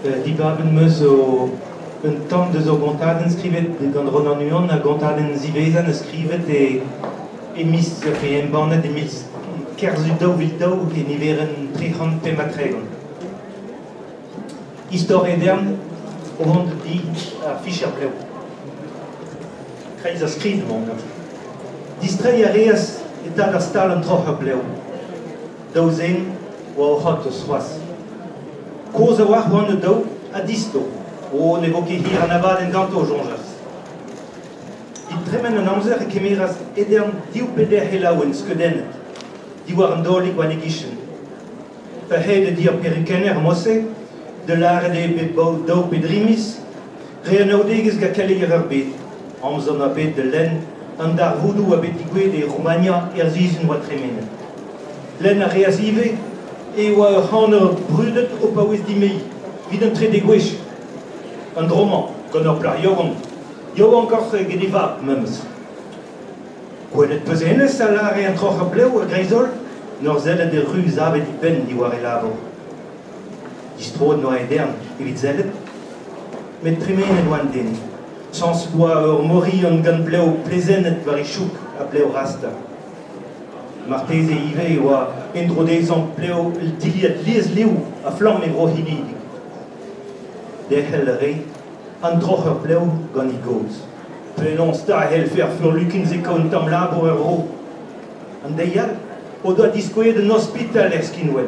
Dibabet 'm eus un tamm deus ur gontadenn skrivet gant Ronan Huon, ar gontadenn ziwezhañ 'neus skrivet e miz pe embannet e miz Kerzu 2002 e niverenn 335. Istor Edern o vont di ar ficher blev. Kreiz ar skrid emaon gant. Distreiñ a reas e-tal ar stal an troc'hañ blev. Daou zen oa o c'hortoz c'hoazh. Kozh a-walc'h oant o-daou ha disto. O, ne vo ket hir an abadenn ganto, soñjas. Evit tremen an amzer e kemeras Edern div peder c'helaouenn skeudennet diwar an daolig war e gichen. Pa c'hede di ar perukenner mod-se, da lâret eo bet daou pe dri miz, dre anaoudegezh gant keleier ar bed, amzer 'noa bet da lenn an darvoudoù a bet degouezhet e Roumania er sizhun 'oa tremenet. Lenn a reas ivez e oa ur c'haner brudet o paouez dimeziñ evit an trede gwech. An dro-mañ gant ur plac'h yaouank, yaouankoc'h eget e vab memes. Gwelet 'peus hennezh a lâre an troc'hañ blev a-greiz-holl 'n ur sellet e ru savet e benn diwar e labour. Distroet 'noa Edern evit sellet, met tremenet 'oa an den. Sañset 'oa ur morilhon gant blev plezhennet war e chouk ha blev rasta. Marteze ivez e oa en-dro dezhañ blev dilhad liesliv ha flamm e vro c'hinidig. Derc'hel a rae an troc'her blev gant e gaoz. Penaos 'ta e c'hellfe ar furlukin-se kaout un tamm labour er vro? An deiz all o doa diskouezet un ospital er skinwel.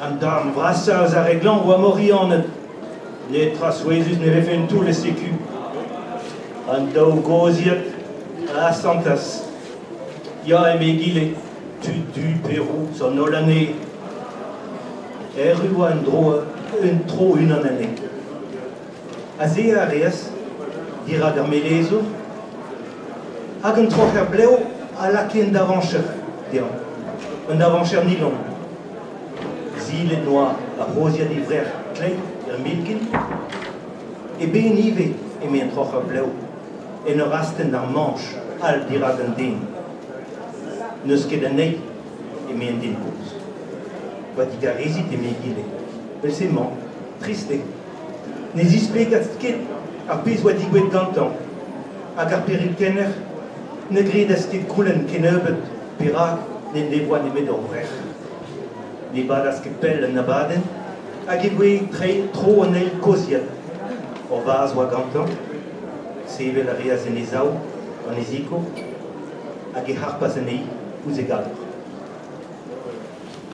An darn vrasañ eus ar re glañv oa morianed. Netra souezhus ne vefe un toull e seku. An daou gozhiad a asantas. Ya, eme egile, tud du pe rous an holl anezhe. Erru oa un tro unan anezhe. Azezañ a reas dirak ar melezour hag un troc'her blev a lakae un davañjer dezhañ, un davañjer nilon. Silet 'noa ar c'hozhiad e vrec'h kleiz er milgin. E ben ivez, eme an troc'her blev, en ur astenn ar mañch all dirak an den. N'eus ket anezhi, eme an den kozh. Va digarezit, eme egile, evel-se emañ, trist eo. Ne zisplegas ket ar pezh oa degouezhet gantañ hag ar perukenner ne gredas ket goulenn kennebeut perak n'en devoa nemet ur vrec'h. Ne badas ket pell an abadenn hag e voe tro an eil kozhiad. Ur vazh oa gantañ, sevel a reas en e sav gant e zikour hag e harpas anezhi ouzh e gador.